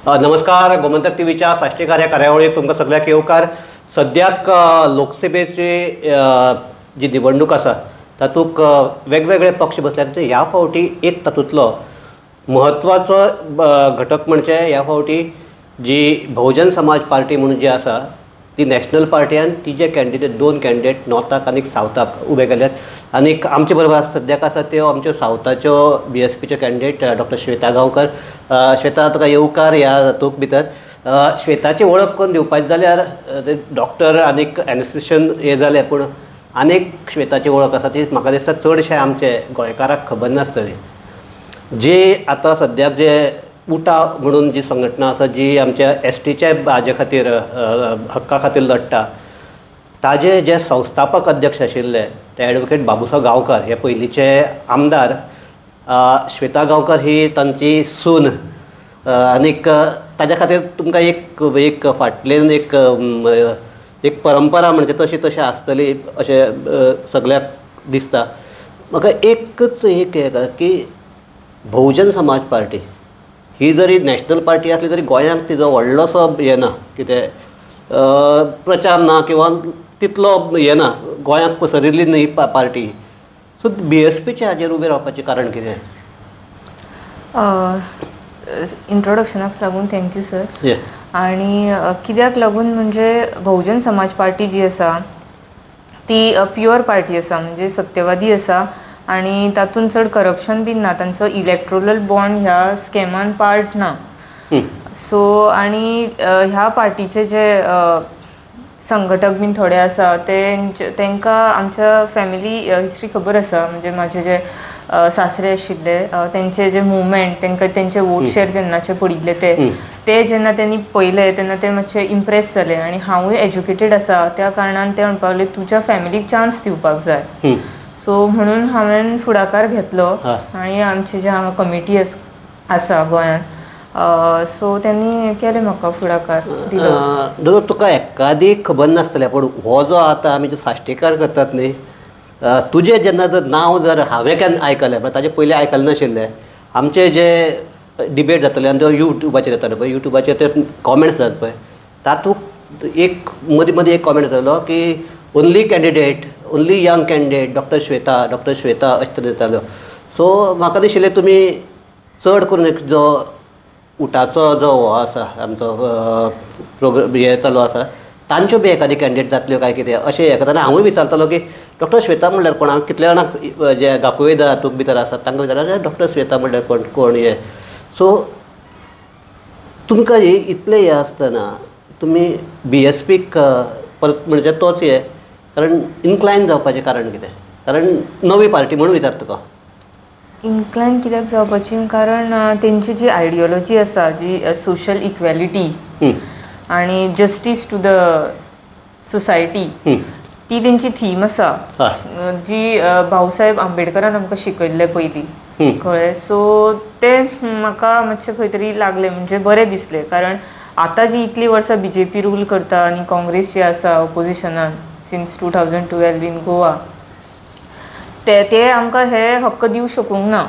नमस्कार, गोमंतक टीव्हीच्या साश्टीकार ह्या कार्यावळीत तुमकां सगळ्याक येवकार। सद्याक लोकसभेची जी निवडणूक आसा तातूंत वेगवेगळे पक्ष बसल्यात। ह्या फावटी एक तातूंतलो म्हत्वाचो घटक म्हणजे ह्या फावटी जी बहुजन समाज पार्टी म्हणून जी आसा ती नॅशनल पार्टी आनी तिजे कॅन्डिडेट दोन कॅन्डिडेट नॉर्थाक आनी सावथाक उबे केल्यात। आनीक आमचे बरोबर सद्याक आसा त्यो आमच्यो सावथाच्यो बी एस पीच्यो कॅन्डिडेट डॉक्टर श्वेता गांवकर। श्वेता, तुका येवकार ह्या हातूंत भितर। श्वेताची वळख करून दिवपाची जाल्यार डॉक्टर आनीक एनेस्थेशियन हे जालें, पूण आनीक श्वेताची वळख आसा ती म्हाका दिसता चडशे आमचे गोंयकाराक खबर नासतली। जे आतां सद्याक जे उटा म्हणून जी संघटना आसा जी आमच्या एस टीच्या हाजे खातीर हक्का खातीर लडटा, ताजे जे संस्थापक अध्यक्ष आशिल्ले ते एडवोकेट बाबूसाव गांवकर हे पयलींचे आमदार। श्वेता गांवकर ही तांची सून आनीक ताज्या खातीर तुमकां एक एक फाटल्यान एक एक परंपरा म्हणजे तशी तशी आसतली अशें सगळ्याक दिसता। म्हाका एकच एक हें की बहुजन समाज पार्टी ही जरी नॅशनल पार्टी आसली तरी गोंयांत तिजो व्हडलोसो हें ना, कितें प्रचार ना किंवा तितलो हें ना, गोंयांत पसरिल्ली न्ही पार्टी। सो बी एस पीच्या हाजेर उबें रावपाचें कारण कितें? इंट्रोडक्शनाक लागून thank you sir. आनी कित्याक लागून म्हणजे बहुजन समाज पार्टी जी आसा ती प्युअर पार्टी आसा, म्हणजे सत्यवादी आसा आनी तातूंत चड करप्शन बीन ना, तांचो इलेक्ट्रोरल बॉन्ड ह्या स्कॅमान पार्ट ना। सो आनी ह्या पार्टीचे जे संघटक बीन थोडे आसा तेंकां आमच्या फॅमिली हिस्ट्री खबर आसा, म्हणजे म्हाजे जे सासरे आशिल्ले तेंचे जे मुवमेंट, तेंकां तेंचे वोट शेर जेन्नाचे पडिल्ले ते जेन्ना तेणी पळयले तेन्ना ते मातशे इम्प्रेस जाले आनी हांवूय एज्युकेटेड आसा त्या कारणान ते म्हणपाक लागले तुज्या फॅमिलीक चान्स दिवपाक जाय। सो म्हणून हांवें फुडाकार घेतलो आनी आमचे जे हांगा कमिटी आसा गोंयांत, सो त्यांनी केलें म्हाका फुडाकार दिलो। दोतोर, तुका एकादी खबर नासतलें, पूण हो जो आतां आमी जो साश्टीकार करतात न्ही, तुजें जेन्ना जर नांव जर हांवें केन्ना आयकलें, म्हळ्यार ताजे पयलीं आयकलें नाशिल्लें। आमचे जे डिबेट जाताले आनी तो युट्यूबाचेर येताले पळय, युट्यूबाचेर ते कॉमेंट्स जातात पळय, तातूंत एक मदीं मदीं एक कॉमेंट येतालो की only candidate, only young candidate doctor Shweta, doctor Shweta अशें तरेन येताल्यो। सो म्हाका दिशिल्लें तुमी चड करून एक जो उटाचो जो हो आसा आमचो प्रोग्राम हे चालू आसा तांच्यो बी एखादी कॅन्डिडेट जातल्यो काय कितें अशें हें करतना हांवूय विचारतालो की डॉक्टर श्वेता म्हणल्यार कोण? हांव कितल्या जाणांक जे गाकुवेदा हातूंत भितर आसात तांकां विचारता डॉक्टर श्वेता म्हणल्यार कोण कोण हें। सो तुमकां हे इतलें हें आसतना तुमी बी एस पीक परत म्हणजे तोच हें कारण इन्क्लायन जावपाचें कारण कितें? कारण नवी पार्टी म्हणून विचारता तुका। इन्क्लायन कित्याक जावपाचें कारण तेंची जी आयडियोलॉजी आसा जी सोशल इक्वॅलिटी आनी जस्टीस टू the society ती तेंची थीम आसा जी भाऊसाहेब आंबेडकरान आमकां शिकयल्लें पयलीं, कळ्ळें? सो तें म्हाका मातशें खंय तरी लागलें, म्हणजे बरें दिसलें। कारण आतां जी इतलीं वर्सां बी जे पी रूल करता आनी काँग्रेस जी आसा ऑपोजिशनान सिन्स 2012 इन गोवा, ते आमकां हे हक्क दिवंक शकूंक ना।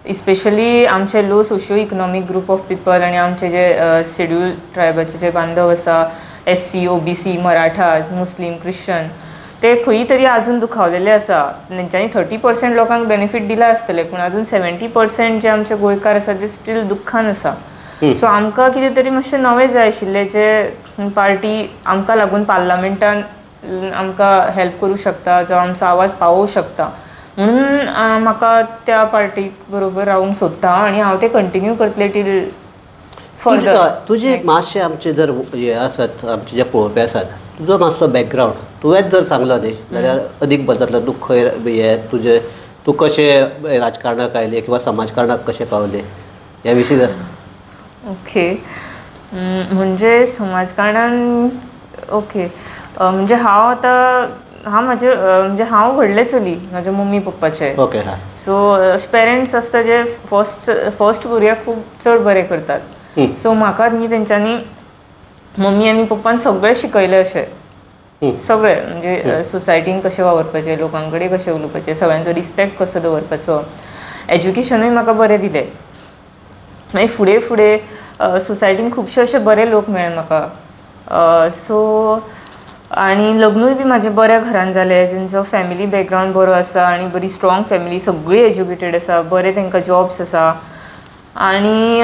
इस्पेशली आमचे low socio economic group of people आनी आमचे जे शेड्यूल ट्रायबाचे जे बांधव आसा, S C, O B C, Marathas, Muslim, Christian, ते खंय तरी आजून दुखावलेले आसा। तेंच्यांनी 30% लोकांक बेनिफीट दिला आसतलें, पूण आजून 70% जे आमचे गोंयकार आसा ते स्टील दुख्खान आसा। सो आमकां कितें तरी मातशें नवें जाय आशिल्लें जे पार्टी आमकां लागून पार्लमेंटान आमकां हेल्प करूं शकता, जावं आमचो आवाज पावोवंक शकता, म्हणून म्हाका त्या पार्टी बरोबर रावूंक सोदता आनी हांव तें कंटिन्यू करतलें टील फर्दर। तुजे मातशें आमचे जर हे आसात आमचे जे पळोवपी आसात तुजो मातसो बॅकग्रावंड तुवेंच जर सांगलो न्ही जाल्यार अदीक बरें जातलें। तूं खंय हे तुजें तूं कशें राजकारणाक आयलें किंवा समाजकारणाक कशें पावलें ह्या विशीं जर। ओके, म्हणजे समाजकारणान ओके म्हणजे हांव आतां हांव म्हाजे म्हणजे हांव व्हडलें चली म्हाज्या मम्मी पप्पाचें। ओके हा। सो अशे पेरंट्स आसता जे फर्स्ट भुरग्याक खूब चड बरें करतात। सो म्हाका न्ही तेंच्यांनी मम्मी आनी पप्पान सगळें शिकयलें अशें सगळें, म्हणजे सोसायटीन कशें वावरपाचें, लोकां कडेन कशें उलोवपाचें, सगळ्यांचो रिस्पेक्ट कसो दवरपाचो, एज्युकेशनूय म्हाका बरें दिलें। मागीर फुडें फुडें सोसायटीन खुबशे अशे बरे लोक मेळ्ळे म्हाका. सो आनी लग्नूय बी म्हाजें बऱ्या घरान जालें, तेंचो फॅमिली बॅकग्रावंड बरो आसा आनी बरी स्ट्रॉंग फॅमिली, सगळी एज्युकेटेड आसा, बरे तांकां जॉब्स आसा आनी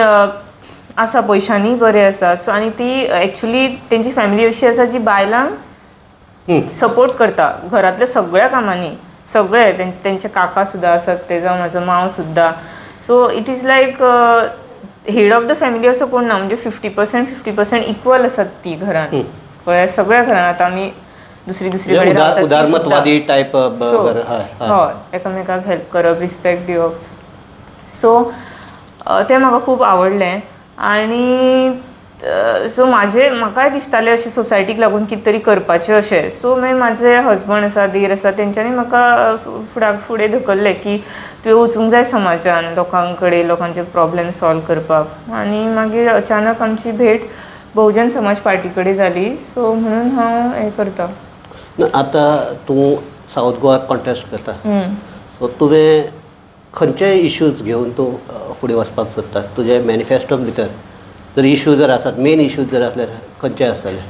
आसा पयशांनी बरें आसा. सो आनी ती एक्चुली तेंची फॅमिली अशी आसा जी बायलांक सपोर्ट करता घरांतल्या सगळ्या कामांनी, सगळे तेंचे काका सुद्दां आसात ते, जावं म्हाजो मांव सुद्दां. So it is like head of the family असो कोण ना, म्हणजे 50% 50% इक्वल आसात ती घरान, कळ्ळें, सगळ्या घरान. आतां आमी दुसरी दुसरी कडेन रावतात, उदारमतवादी टायप, हय, एकामेकाक हेल्प करप, रिस्पेक्ट दिवप. सो तें म्हाका खूब आवडलें. आनी सो म्हाजे म्हाकाय दिसतालें अशें सोसायटीक लागून कितें तरी करपाचें अशें. सो मागीर म्हाजे हजबंड आसा, देर आसा, तेंच्यांनी म्हाका फुडें धुकल्लें की तुवें वचूंक जाय समाजान, लोकां कडेन, लोकांचे प्रॉब्लेम सॉल्व करपाक. आनी मागीर अचानक आमची भेट बहुजन समाज पार्टी कडेन जाली. सो म्हणून हांव हें करता. आतां तूं सावथ गोवा कॉन्टेस्ट करता, सो तुवें खंयचे इश्यूज घेवन तूं फुडें वचपाक सोदता? तुजे मॅनिफेस्टो भितर जर इश्यू जर आसात, मेन इश्यूज जर आसल्यार खंयचे आसतले?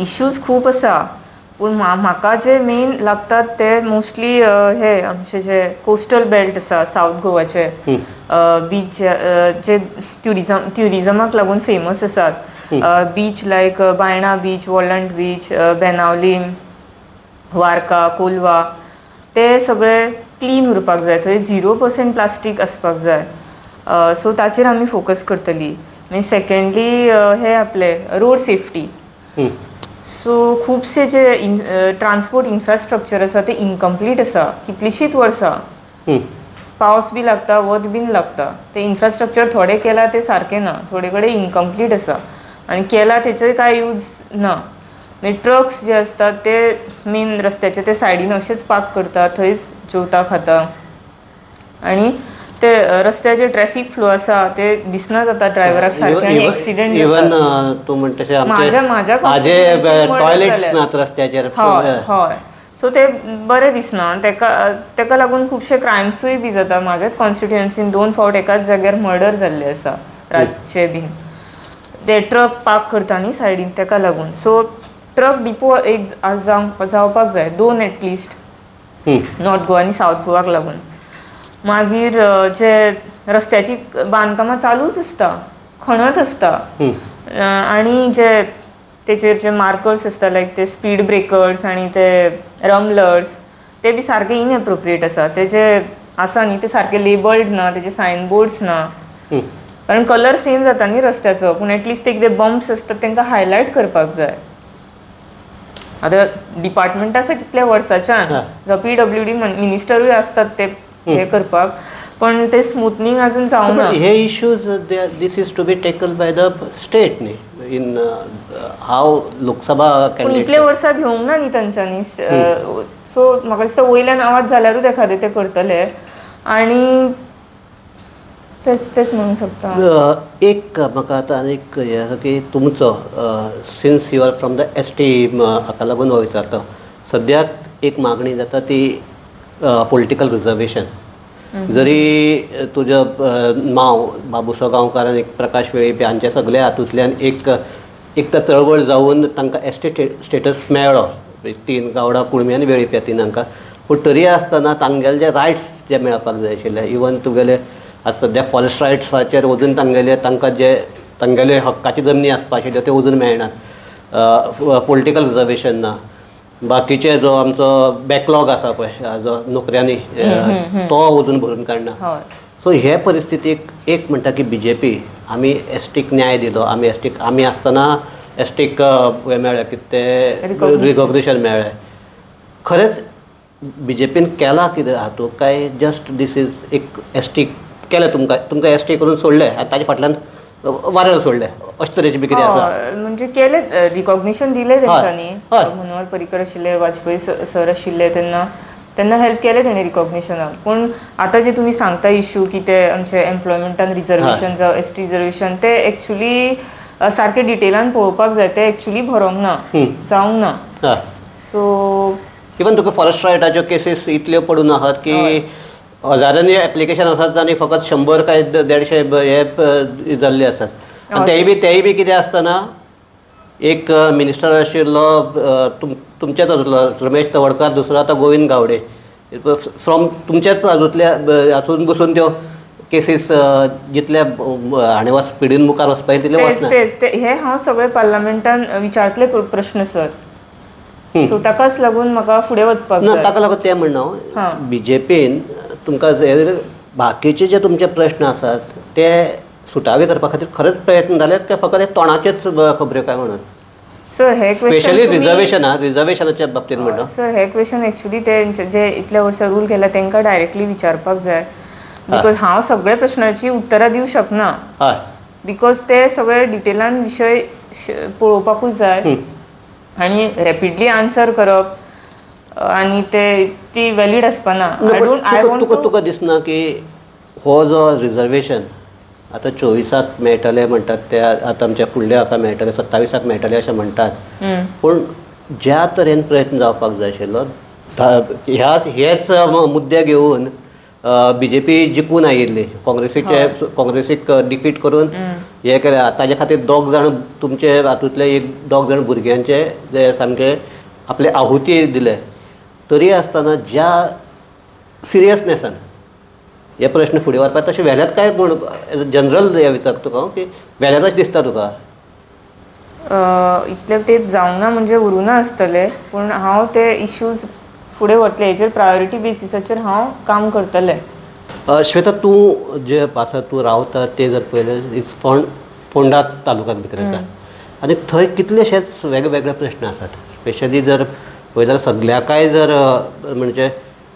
इश्यूज खूब आसा, पूण म्हाका जे मेन लागतात ते मोस्टली हे आमचे जे कोस्टल बेल्ट आसा सावथ गोवाचे, बीच जे ट्युरिजमाक लागून फेमस आसात, beach like Baina beach, Walnut beach, Benaulim, Varca, Colva, ते सगळे क्लीन उरपाक जाय, थंय 0% प्लास्टीक आसपाक जाय. सो ताचेर आमी फोकस करतली. मागीर सेकेंडली हे आपले रोड सेफ्टी. सो खुबशे जे ट्रान्सपोर्ट इन्फ्रास्ट्रक्चर आसा ते इनकम्प्लीट आसा, कितलींशींच वर्सां, पावस बी लागता, वत बीन लागता, ते इन्फ्रास्ट्रक्चर थोडें केलां तें सारकें ना, थोडे कडेन इनकम्प्लीट आसा आनी केलां तेचोय कांय यूज ना. मागीर ट्रक्स जे आसतात ते मेन रस्त्याचे ते सायडीन अशेच पार्क करता, थंयच जेवता खाता आनी ते रस्त्याचे ट्रॅफिक फ्लो आसा ते दिसना जाता ड्रायव्हराक सारकें आनी एक्सिडंट. इवन तूं म्हणटा तशें आमचे टॉयलेट्स नात रस्त्याचेर. हय हय, सो ते बरें दिसना, तेका लागून खुबशे क्रायम्सूय बी जाता. म्हाज्याच कॉन्स्टिट्युएन्सीन 2 फावट एकाच जाग्यार मर्डर जाल्ले आसा रातचे बीन, ते ट्रक पार्क करता न्ही सायडीन तेका लागून. सो ट्रक डिपो एक जावपाक जाय, 2 एटलिस्ट, नॉर्थ गोवा आनी सावथ गोवाक लागून. मागीर जे रस्त्याची बांदकामां चालूच आसता, खणत आसता आनी जे तेचेर जे मार्कर्स आसता लायक ते स्पीड ब्रेकर्स आनी ते रमलर्स ते बी सारके इनएप्रोप्रिएट आसा, ते जे आसा न्ही ते सारके लेबल्ड ना, तेजे सायन बोर्ड्स ना, कारण कलर सेम जाता न्ही रस्त्याचो, पूण एटलिस्ट ते कितें बम्प्स आसतात तांकां हायलायट करपाक जाय. आतां डिपार्टमेंट आसा कितल्या वर्साच्यान, जावं PWD मिनिस्टरूय आसतात ते हे करपाक, पण ते स्मूथनींग अजून जावना. हे issues this is to be taken by the state न्ही, इन हाव लोकसभा पूण इतले वर्सां घेवंक ना न्ही तांच्यांनी. सो म्हाका दिसता वयल्यान आवाज जाल्यारूच एखादें ते करतले आनी तेच म्हणूंक शकता. एक म्हाका आतां आनीक हें आसा की तुमचो since you are from the ST हाका लागून हो विचारता, सद्याक एक मागणी जाता ती पॉलिटिकल रिजर्वेशन. जरी तुजो माव बाबुसो गांवकार आनी प्रकाश वेळीप हांचे सगळे हातूंतल्यान एक एक तर चळवळ जावन तांकां एसटी स्टेटस मेळ्ळो, 3 गावडा, कुणबी आनी वेळीप ह्या तिनांका, पूण तरी आसतना तांगेले जे रायट्स जे मेळपाक जाय आशिल्ले, इवन तुगेले आज सद्या फॉरेस्ट रायट्साचेर वजून तांगेले तांकां जे तांगेले हक्काची जमनी आसपा आशिल्ल्यो त्यो वजून मेळना, पॉलिटिकल रिजर्वेशन ना, बाकीचे जो आमचो बॅकलॉग आसा पळय जो नोकऱ्यांनी तो वजून भरून काडना. सो हे परिस्थितीक एक म्हणटा की BJP आमी एसटीक न्याय दिलो, आमी एसटीक आमी आसतना एसटीक हें मेळ्ळें कितें तें रिकॉग्निशन मेळ्ळें. खरेंच BJPन केलां कितें हातूंत काय जस्ट these is एक एसटी केलें तुमकां तुमकां एसटी करून सोडलें आनी ताजे फाटल्यान वाऱ्यार सोडलें अशे तरेचें बी कितें आसा? म्हणजे केलें रिकॉग्निशन दिलें तेंच्यांनी, मनोहर पर्रीकर आशिल्ले, वाजपेयी सर आशिल्ले तेन्ना तेन्ना हेल्प केलें तेणें रिकॉग्निशनाक. पूण आतां जे तुमी सांगता इश्यू की ते आमचे एम्प्लॉयमेंटान रिजर्वेशन जावं एसटी रिजर्वेशन ते एक्चुली सारकें डिटेलान पळोवपाक जाय, ते एक्चुली भरोंक ना, जावंक ना. सो इवन तुका फॉरेस्ट रायटाच्यो केसीस इतल्यो पडून आहात की हजारांनी एप्लिकेशन आसात आनी फकत 100 काय 150 हे जाल्ले आसात. आनी तेय बी कितें आसतना एक मिनिस्टर आशिल्लो तुमच्याच हातूंतलो रमेश तवडकार, दुसरो आतां गोविंद गावडे, फ्रॉम तुमच्याच हातूंतल्या आसून बसून त्यो केसीस जितल्या हाणें वच स्पिडीन मुखार वचपाक तितले वचना. तेच हे हांव सगळे पार्लमेंटान विचारतले प्रश्न सर, सो ताकाच लागून म्हाका फुडें वचपाक ना. ताका लागून तें म्हणणं हांव बीजेपीन तुमकां बाकीचे जे तुमचे प्रश्न आसात ते सुटावे करपा खातीर खरेंच प्रयत्न जाल्यात काय फकत हे तोंडाचेच खबऱ्यो काय म्हणून? सर हे स्पेशली रिजर्वेशन, रिजर्वेशनाच्या बाबतींत म्हणटा सर, हे क्वेश्चन एक्चुअली ते जे इतल्या वर्सां रूल केला तांकां डायरेक्टली विचारपाक जाय, because हांव सगळे प्रश्नाची उत्तरां दिवंक शकना, because ते सगळे डिटेलान विशय पळोवपाकूच जाय आनी रॅपिडली आन्सर करप आनी ते ती व्हॅलीड आसपाना. तुका दिसना की हो जो रिजर्वेशन आतां 24 मेळटले म्हणटात ते आतां आमच्या फुडल्या हाका मेळटले 27 मेळटले अशें म्हणटात, पूण ज्या तरेन प्रयत्न जावपाक जाय आशिल्लो ह्या हेच मुद्दे घेवन बीजेपी जिखून आयिल्ली, काँग्रेसीचे काँग्रेसीक डिफीट करून हे केलें. ताजे खातीर 2 जाण तुमचे हातूंतले एक 2 जाण भुरग्यांचे जे सामके आपले आहुती दिले, तरी आसतना ज्या सिरियसनेसान हे प्रश्न फुडें व्हरपाक तशें व्हेल्यात काय म्हूण एज अ जनरल हे विचारता तुका की व्हेल्यात अशें दिसता तुका? इतले ते जावंक ना म्हणजे उरूं ना आसतले, पूण हांव ते इश्यूज फुडें व्हरतलें, हेचेर प्रायोरिटी बेसिसाचेर हांव काम करतलें. श्वेता, तूं जे आसा तूं रावता ते जर पळयलें it's Ponda तालुक्यांत भितर येता आनी थंय कितलेशेच वेगवेगळे प्रश्न आसात. स्पेशली जर पळयत जाल्यार सगळ्याकाय जर म्हणजे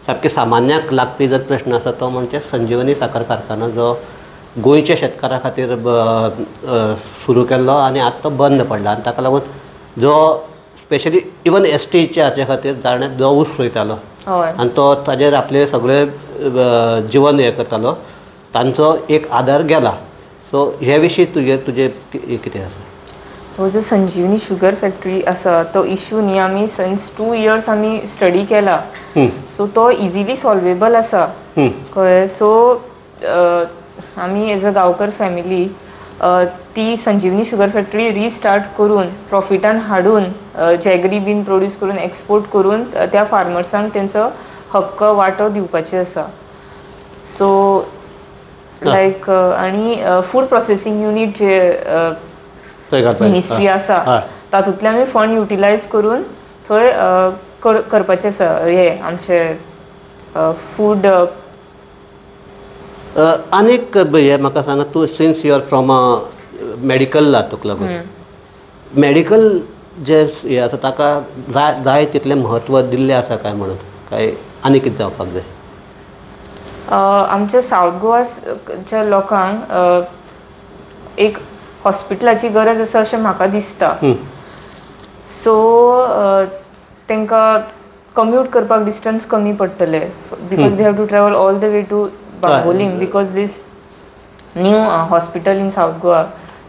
सामके सामान्याक लागपी जर प्रश्न आसा तो म्हणजे संजीवनी साखर कारखाना जो गोंयच्या शेतकारां खातीर सुरू केल्लो आनी आतां तो बंद पडला आनी ताका लागून जो स्पेशली इवन एस टीच्या हाचे खातीर जाणें जो ऊस रोयतालो आनी तो ताजेर आपले सगळे जिवन हें करतालो तांचो एक आदार गेला. सो हे विशीं तुजें तुजें कितें आसा? हो जो संजीवनी शुगर फॅक्टरी आसा तो इशू न्ही आमी सिन्स 2 इयर्स आमी स्टडी केला, सो तो इजिली सॉल्वेबल आसा, कळ्ळें. सो आमी एज अ गांवकर फॅमिली ती संजीवनी शुगर फॅक्टरी रिस्टार्ट करून प्रॉफिटान हाडून जॅगरी बीन प्रोड्यूस करून एक्सपोर्ट करून त्या फार्मर्सांक तेंचो हक्क वांटो दिवपाचे आसा. सो लायक आनी फूड प्रोसेसींग युनीट जे मिनिस्ट्री आसा तातूंतल्यानूय फंड युटिलायज करून थंय करपाचें आसा हे आमचे फूड. आनीक हें म्हाका सांगा, तूं since you are from a medical हातूंक लागून मॅडिकल जे हें आसा ताका जाय जाय तितलें म्हत्व दिल्लें आसा काय म्हणून काय आनी कितें जावपाक जाय? आमच्या सावथ गोवाच्या लोकांक एक हॉस्पिटलाची गरज आसा अशें म्हाका दिसता. सो तांकां कम्यूट करपाक डिस्टन्स कमी पडटलें, because they have to travel all the way to Bambolim, because this new hospital in South Goa,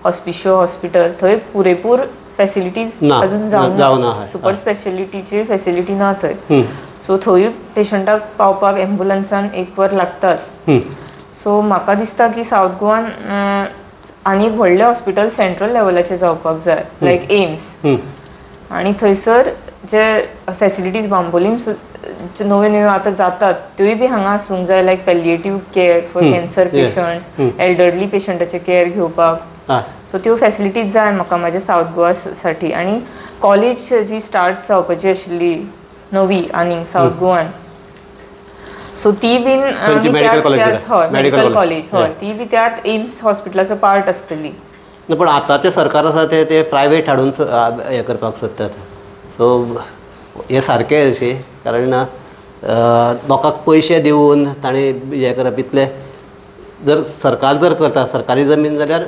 Hospicio hospital, थंय पुरेपूर फॅसिलिटीज अजून जावंक ना, सुपर स्पेशलिटीची फॅसिलिटी ना थंय. सो थंय पेशंटाक पावपाक एम्बुलन्सान 1 वर लागताच. सो म्हाका दिसता की सावथ गोवान आनी एक व्हडलें हॉस्पिटल सेंट्रल लेवलाचें जावपाक जाय, लायक एम्स, आनी थंयसर जे फॅसिलिटीज बांबोलीम नव्यो नव्यो आतां जातात त्योय बी हांगा आसूंक जाय, like palliative care for cancer patients, elderly पेशंटाचे care घेवपाक. सो त्यो फॅसिलिटीज जाय म्हाका म्हाज्या सावथ गोवा साठी. आनी कॉलेज जी स्टार्ट जावपाची आशिल्ली नवी आनीक सावथ गोवान, सो ती बीन हय मेडिकल कॉलेज, हय ती बी त्यात एम्स हॉस्पिटलाचो पार्ट आसतली. पूण आतांचें सरकार आसा ते ते प्रायवेट हाडून हें करपाक सोदतात, सो हें सारकें अशें कारण लोकांक पयशे दिवन ताणें हें करप इतलें जर सरकार जर करता सरकारी जमीन जाल्यार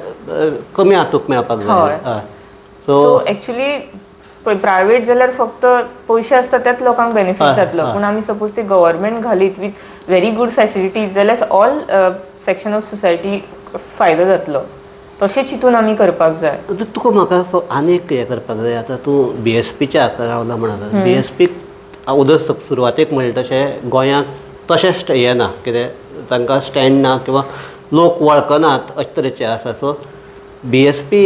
कमी हातूंत मेळपाक जाय. सो एक्चुली प्रायवेट जाल्यार फक्त पयशे आसता त्याच लोकांक बेनिफीट जातलो, पूण आमी सपोज ते गव्हर्मेंट घालीत विथ व्हेरी गूड फॅसिलिटीज जाल्यार ऑल सेक्शन ऑफ सोसायटी फायदो जातलो. तशें चिंतून आमी करपाक जाय. तुका म्हाका आनीक हें करपाक जाय, आतां तूं बी एस पीच्या हाका रावला म्हणा, बी एस पी अगोदर सुरवातेक म्हणलें तशें गोंयांत तशें हें ना, कितें तांकां स्टँड ना किंवा लोक वळखनात अशे तरेचे आसा. सो बी एस पी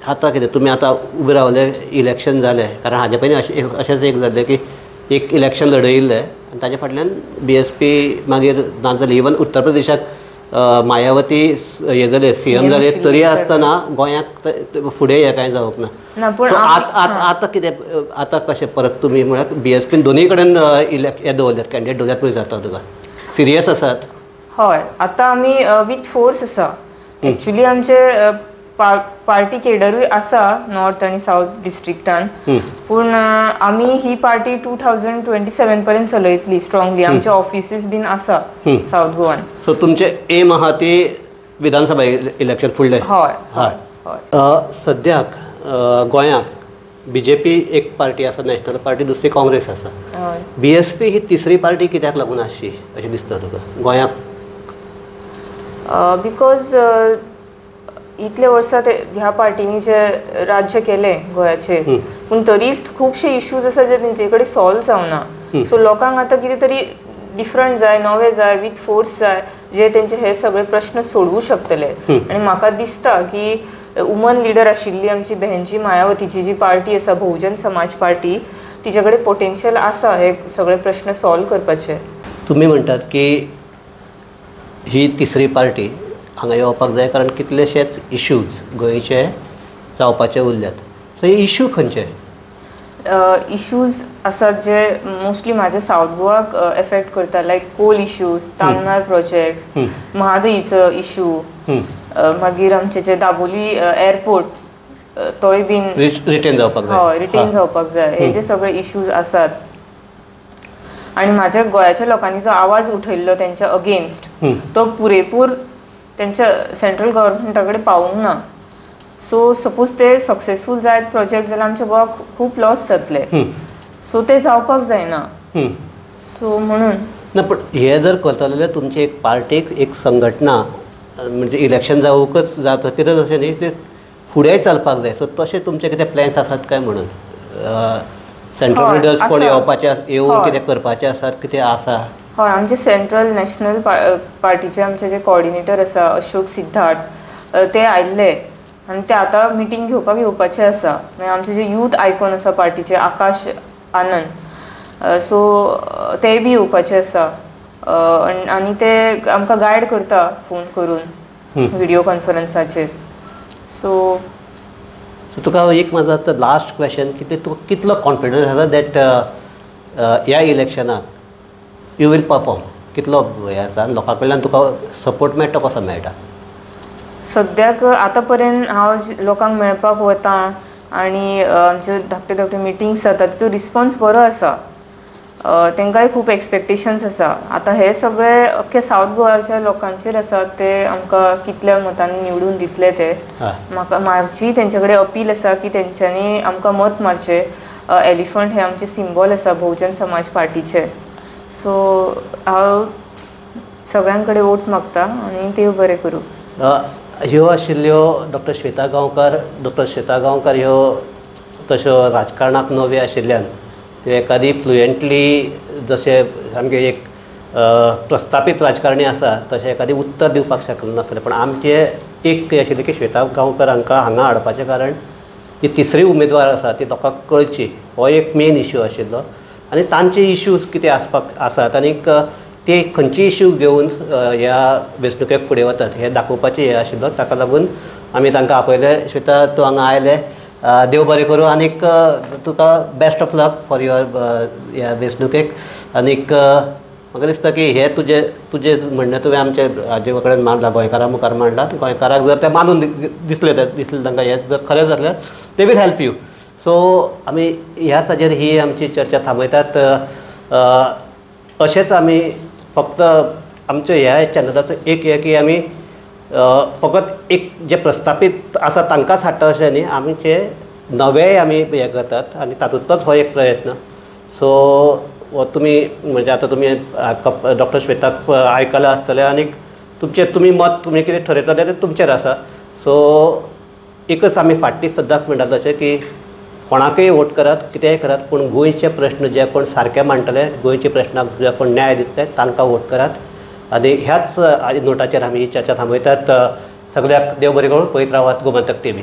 आतां कितें तुमी आतां उबे रावले, इलेक्शन जालें, कारण हाजे पयलीं अशें अशेंच एक जाल्लें की एक इलेक्शन लडयिल्लें आनी ताजे फाटल्यान बी एस पी मागीर ना जाली. इवन उत्तर प्रदेशाक मायावती हे जाले, सी एम जाले, तरी आसतना गोंयाक फुडें हें कांय जावंक ना. सो आतां कितें, आतां कशें परत तुमी म्हळ्यार बी एस पीन दोनूय कडेन हे दवरल्यात, कॅन्डिडेट दवरल्यात पळय, जाता तुका सिरियस आसात? हय, आतां आमी विथ फोर्स आसा. एक्चुली आमचे पार्टी केडरूय आसा नॉर्थ आनी सावथ डिस्ट्रिक्टान, पूण आमी ही पार्टी 2027 पर्यंत चलयतली स्ट्रॉंगली. आमचे ऑफिसीस बीन आसा सावथ गोवान. सो तुमचे एम आहा ती विधानसभा इलेक्शन फुडलें? हय हय हय. सद्याक गोंयांत बी जे पी एक पार्टी आसा, नॅशनल पार्टी, दुसरी काँग्रेस आसा. बी एस पी ही तिसरी पार्टी कित्याक लागून आसची अशें दिसता तुका गोंयांत? Because इतले वर्सां ते ह्या पार्टींनी जे राज्य केलें गोंयाचेर, पूण तरीच खुबशे इश्यूज आसा जे तेंचे कडेन सॉल्व जावना. सो लोकांक आतां कितें तरी डिफरंट जाय, नवें जाय, विथ फोर्स जाय, जे तेंचे हे सगळे प्रश्न सोडवू शकतले. आनी म्हाका दिसता की वुमन लिडर आशिल्ली आमची बहनजी मायावतीची जी पार्टी आसा, बहुजन समाज पार्टी, तिचे कडेन पोटेन्शियल आसा हे सगळे प्रश्न सॉल्व करपाचे. तुमी म्हणटात की ही तिसरी पार्टी हांगा येवपाक जाय कारण कितलेशेच इश्यूज गोंयचे जावपाचे उरल्यात. सो हे इश्यू खंयचे? इश्यूज आसात जे मोस्टली म्हाज्या सावथ गोवाक एफेक्ट करता, लायक कोल इश्यूज, तामनार प्रोजेक्ट, महादईचो इश्यू, मागीर आमचे जे दाबोली एअरपोर्ट तोय बीन रिटेन जावपाक जाय. हय, रिटेन जावपाक जाय. हे जे सगळे इश्यूज आसात आनी म्हाज्या गोंयाच्या लोकांनी जो आवाज उठयल्लो तेंच्या अगेन्स्ट, तो पुरेपूर तेंच्या सेंट्रल गव्हर्मेंटा कडेन पावूंक ना. सो सपोज ते सक्सेसफूल जायत प्रोजेक्ट जाल्यार आमच्या गोवाक खूब लॉस जातले. सो ते जावपाक जायना. सो म्हणून ना, पण हे जर करतले जाल्यार तुमची एक पार्टीक एक संघटना म्हणजे इलेक्शन जावकच जाता कितें तशें न्ही, ते फुडेंय चलपाक जाय. सो तशें तुमचे कितें प्लॅन्स आसात काय म्हणून? सेंट्रल लिडर्स कोण येवपाचे, येवन कितें करपाचे आसात, कितें आसा? हय, आमचे सेंट्रल नॅशनल पार्टीचे आमचे जे कॉर्डिनेटर आसा अशोक सिद्धार्थ, ते आयिल्ले आनी ते आतां मिटींग घेवपाक येवपाचे आसा. मागीर आमचे जे यूथ आयकॉन आसा पार्टीचे आकाश आनंद, सो ते बी येवपाचे आसा आनी ते आमकां गायड करता फोन करून व्हिडिओ कॉन्फरन्साचेर. सो सो तुका एक म्हाजो आतां लास्ट क्वेश्चन, कितें तुका कितलो कॉन्फिडन्स आसा that ह्या इलेक्शनाक you will perform, कितलो हें आसा, लोकां कडल्यान तुका सपोर्ट मेळटा, कसो मेळटा? सद्याक आतां पर्यंत हांव लोकांक मेळपाक वता आनी आमच्यो धाकटे धाकटे मिटिंग्स जाता, तितून रिस्पोन्स बरो आसा. तांकांय खूब एक्सपेक्टेशन्स आसा. आतां हे सगळे अख्खे सावथ गोवाच्या लोकांचेर आसा, ते आमकां कितल्या मतांनी निवडून दितले ते. म्हाका म्हाजी तेंचे कडेन अपील आसा की तेंच्यांनी आमकां मत मारचें. एलिफंट हे आमचे सिंबॉल आसा बहुजन समाज पार्टीचे. सो हांव सगळ्यां कडेन वोट मागता आनी देव बरें करूं. ह्यो आशिल्ल्यो डॉक्टर श्वेता गांवकार. डॉक्टर श्वेता गांवकार ह्यो तश्यो राजकारणाक नव्यो आशिल्ल्यान त्यो एकादी फ्लुएंटली जशें सामकें एक प्रस्थापीत राजकारणी आसा तशें एकादी उत्तर दिवपाक शकनासलें. पण आमचें एक आशिल्लें की श्वेता गांवकर हांकां हांगा हाडपाचें कारण ती तिसरी उमेदवार आसा ती लोकांक कळची, हो एक मेन इश्यू आशिल्लो. आनी तांचे इश्यूज कितें आसपाक आसात आनीक ते खंयचे इश्यू घेवन ह्या वेंचणुकेक फुडें वतात हें दाखोवपाचें हें आशिल्लो. ताका लागून आमी तांकां आपयलें. श्वेता, तूं हांगा आयलें, देव बरें करूं आनीक तुका best of luck for your ह्या वेंचणुकेक. आनीक म्हाका दिसता की हें तुजें तुजें म्हणणें तुवें आमचे हाजे कडेन मांडलां, गोंयकारां मुखार मांडलां. गोंयकारांक जर तें मानून दिसलें, दिसलें तांकां हें जर खरें जाल्यार they will help you. So आमी ह्याच हाजेर ही आमची चर्चा थांबयतात. अशेंच आमी फक्त आमच्या ह्या चॅनलाचो एक हें की आमी फकत एक जे प्रस्थापीत आसा तांकांच हाडटा अशें न्ही, आमचे नवेय आमी हें करतात आनी तातूंतलोच हो एक प्रयत्न. सो हो तुमी म्हणजे आतां तुमी डॉक्टर श्वेताक आयकलां आसतलें आनी तुमचें तुमी मत तुमी कितें ठरयतले तें तुमचेर आसा. सो एकच आमी फाटीं सदांच म्हणटा तशें की कोणाकय वोट करात, कितेंय करात, पूण गोंयचे प्रश्न जे कोण सारके मांडटले, गोंयचे प्रश्नाक जे कोण न्याय दितले तांकां वोट करात. आनी ह्याच नोटाचेर आमी ही चर्चा थांबयतात. सगळ्याक देव बरें करूं. पळयत रावात गोमंतक टीव्ही.